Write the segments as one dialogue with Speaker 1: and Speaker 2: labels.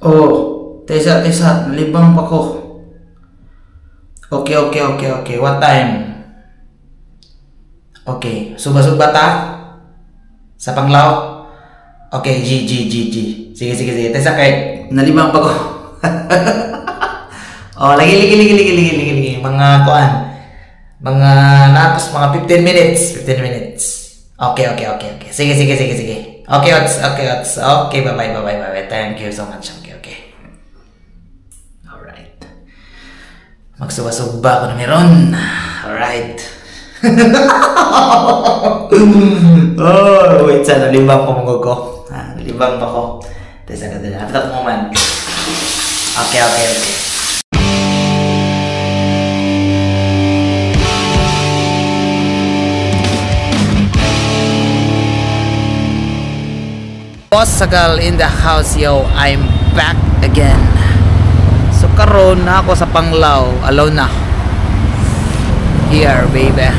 Speaker 1: Oh, tesa, tesa, nalibang pa ko. Okay. What time? Okay, suba-suba ta? Sa Panglao? Okay, G, G, G, G. Sige, sige, sige. Tesa kay, nalibang pa ko. Oh, lagi, lagi, lagi, lagi, lagi, lagi, lagi. Mga kuan. Mga napos, mga 15 minutes. 15 minutes. Okay. Sige, sige, sige, sige. Okay, ots, okay, ots. Okay, bye-bye, bye-bye, bye-bye. Thank you so much. Okay. Alright. Magsuba-suba ko na meron. Alright. Oh, wait, sa nalibang pa mo ko. Ah, nalibang pa ko. Tesa ka dala. After mo man. Okay. Boss Sagal in the house, yo. I'm back again. So karon na ako sa Panglao, alone na. Here, baby.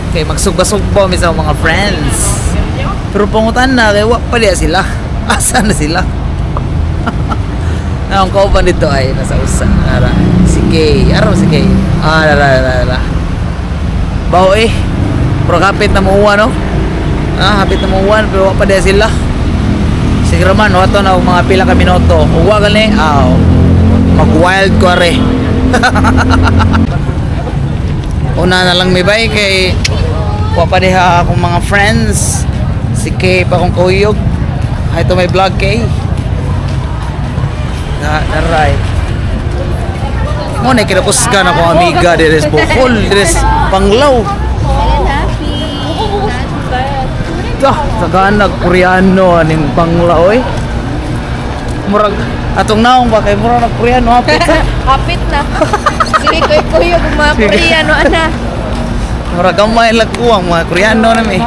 Speaker 1: Okay, magsugba-sugba mi sa mga friends. Pero pangutan na kay wa pa diya sila. Asa na sila? Ang kauban dito ay nasa usa. Ara, si Kay. Araw si Kay. Ah, ara, ara, ara. Bao eh. Pero kapit na muuwan, no? Ah, hapit na muuwan pero wa pa diya sila. Siguro man, wato na mga pila ka minuto. Uwa gali, aw. Mag-wild ko are. Una na lang may bay kay wa pa diha akong mga friends. Si Kay pa akong kauyog. Hi to my vlog, Kay. Daray. Mo na kinakusgan akong amiga diri sa Bohol, diri sa Panglao. Dah, tagaan nag-Koreano aning Panglao eh. Murag atong naong ba kay murag nag-Koreano hapit sa.
Speaker 2: Hapit na. Sige koy kuyo mga Koreano ana.
Speaker 1: Murag gamay lang ko ang mga Koreano na mi.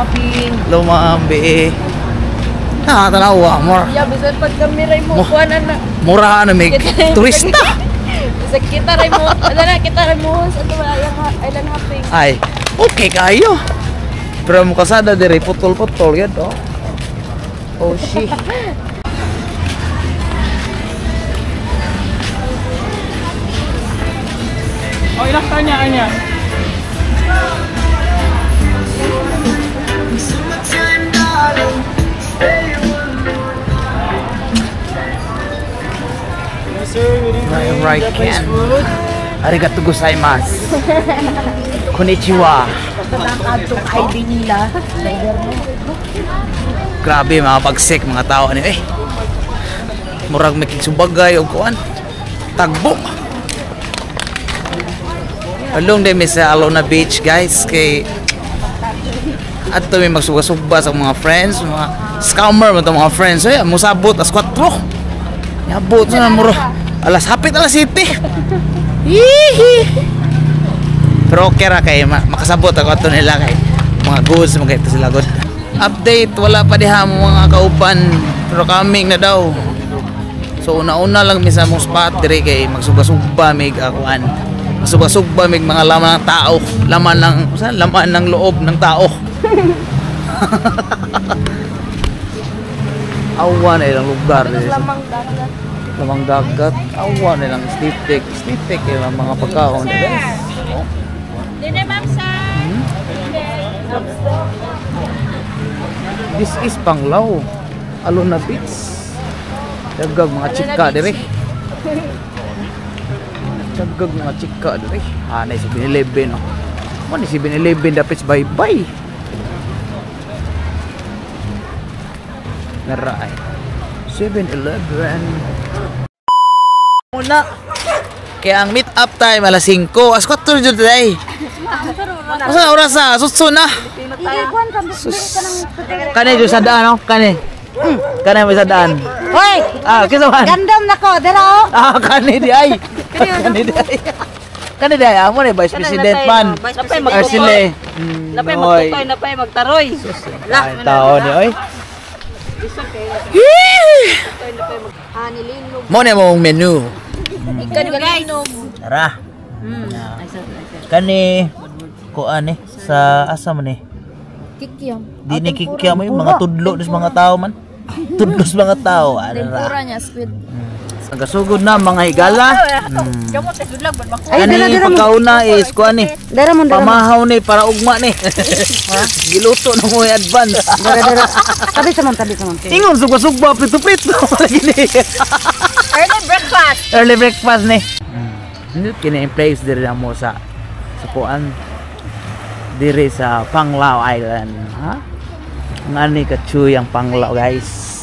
Speaker 1: Lumambi eh. Ah, tanawa mura.
Speaker 2: Ya bisan pag kami ray mo kuan ana.
Speaker 1: Mura na mi turista.
Speaker 2: Bisan kita ray mo, ana na kita ray mo sa ato island hopping.
Speaker 1: Ay, okay kayo. Pero mo kasada dire putol-putol yan oh. Oh shit.
Speaker 3: Oh, ilang tanya anya.
Speaker 1: Right, Ken. Arigato gozaimasu. Konnichiwa.
Speaker 2: ID nila.
Speaker 1: Grabe mga pagsik mga tao ani eh. Murag may kigsubagay og kuan. Tagbo. Along din mi sa Alona Beach guys kay adto mi magsuba-suba sa mga friends, mga scammer man to mga friends. Ay, musabot alas 4. Yabot na muro. Alas hapit alas 7. Hihi. Pero okay ra kay makasabot ako ato nila kay mga goods mga ito sila good. Update wala pa diha mga kauban pero coming na daw. So una-una lang mi sa mong spot dire kay magsugba-sugba mig akuan. Magsugba-sugba mig mga laman ng tao, laman ng usa laman ng loob ng tao. Awa na ilang lugar dire.
Speaker 2: Lamang dagat.
Speaker 1: Lamang dagat. Awa na ilang sleep deck. Sleep deck ilang mga pagkaon dire. Oh.
Speaker 2: Dine ma'am sir.
Speaker 1: This is Panglao, Alona Beach. Dagag mga chika dire. Dagag mga chika dire. Ah, na 7-Eleven oh. Mo ni 7-Eleven dapit bye-bye. Nara ay. 7-Eleven. Una. Kaya ang meet up time alas 5. Alas 4 jud today. Asa oras sa? Sutso na. Kani jud sa daan no? Kani. Kani may sa daan.
Speaker 4: Hoy!
Speaker 1: Ah, kinsa man?
Speaker 4: Gandam nako, dira oh.
Speaker 1: Ah, kani di ay. Kani di ay. Kani di ay amo ni Vice President man.
Speaker 2: Napay
Speaker 1: Arsile.
Speaker 2: Napay magtutoy, napay magtaroy.
Speaker 1: Lah, tao ni oy. Mo na mong menu.
Speaker 2: Ikan guys.
Speaker 1: Tara. Kani kuan eh sa asa man eh.
Speaker 2: Kikyam.
Speaker 1: Di ni kikyam eh, mga tudlo sa mga tao man. Tudlo sa mga tao. Ano ra?
Speaker 2: Tempura niya, squid.
Speaker 1: Nagasugod na mga higala.
Speaker 4: Ay,
Speaker 1: Kani
Speaker 4: dara, dara mo.
Speaker 1: pagkauna is kuan ni.
Speaker 4: Dara mo, dara mo.
Speaker 1: Pamahaw ni para ugma ni. Giluto na mo advance.
Speaker 4: Dara, dara. Tabi sa ma'am, tabi sa ma'am.
Speaker 1: Ingon sugba-sugba prito-prito lagi ni.
Speaker 2: Early breakfast.
Speaker 1: Early breakfast ni. Nindot kini ang place diri na mo sa kuan diri sa Panglao Island, ha? Ngani ka ang Panglao, guys.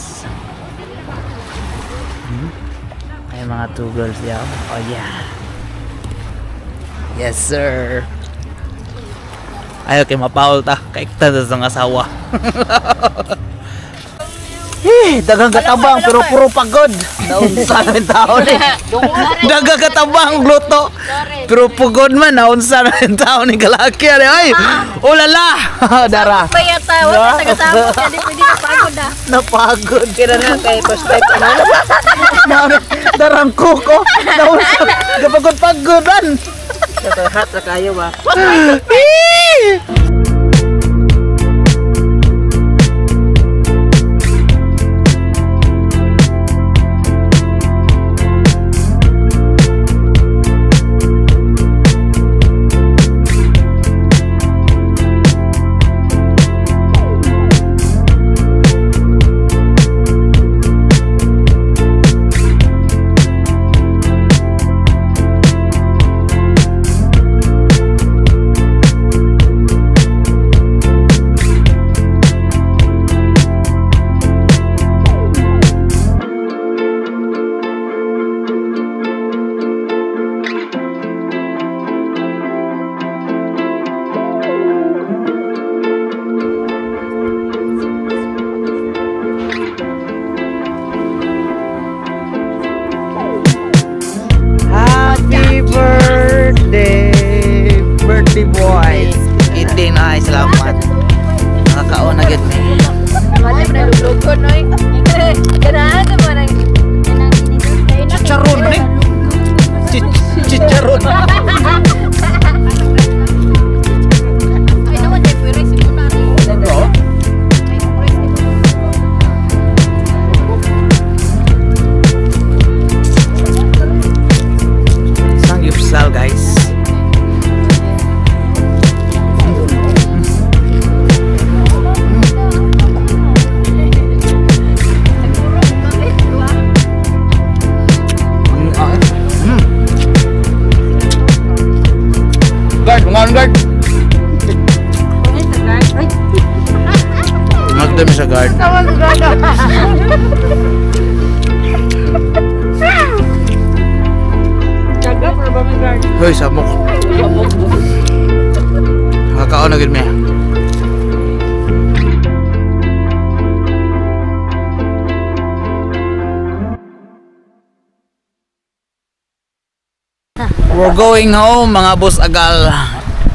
Speaker 1: Ay mga two girls yaw. Oh yeah. Yes sir. Ayaw kay mapaul ta, kaikta ta sa asawa. Eh, daghang katabang pero puro pagod. Naunsa na yung tao ni. Daghang katabang luto. Pero pugod man naunsa na yung tao ni kalaki ani. Ay, ulala. Dara.
Speaker 2: Payata, wala taga-sabot. Hindi pwede na pagod ah.
Speaker 1: Napagod.
Speaker 3: Kira na kay first time ka na.
Speaker 1: Darang kuko. Naunsa. Kapagod-pagodan.
Speaker 3: Hat ra kayo ba?
Speaker 1: Eh! Happy birthday, birthday boy. Eating na ay salamat. Nakakaon na gid ni.
Speaker 2: Wala na lulugon oy. Ganahan mo nang
Speaker 1: Chicharon ni. Chicharon.
Speaker 2: Ay naman kay pwere si Munari. Ay pwere si
Speaker 1: Samgyupsal, guys. Guard, mga guard. Magdami sa guard. Hoy, samok. Nakakaon na gid mi. We're going home, mga boss agal.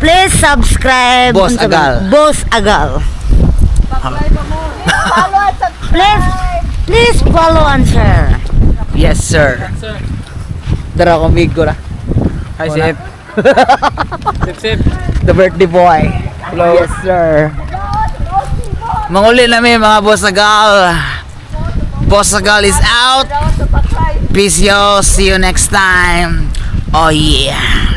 Speaker 4: Please subscribe.
Speaker 1: Boss Agal.
Speaker 4: Boss Agal. Please, please follow and share.
Speaker 1: Yes, sir. Dara ko migo na.
Speaker 3: Hi Sip. Sip sip.
Speaker 1: The birthday boy.
Speaker 3: Hello.
Speaker 1: Yes, sir. Manguli na mi mga boss agal. Boss Agal is out. Peace yo. See you next time. Oh yeah.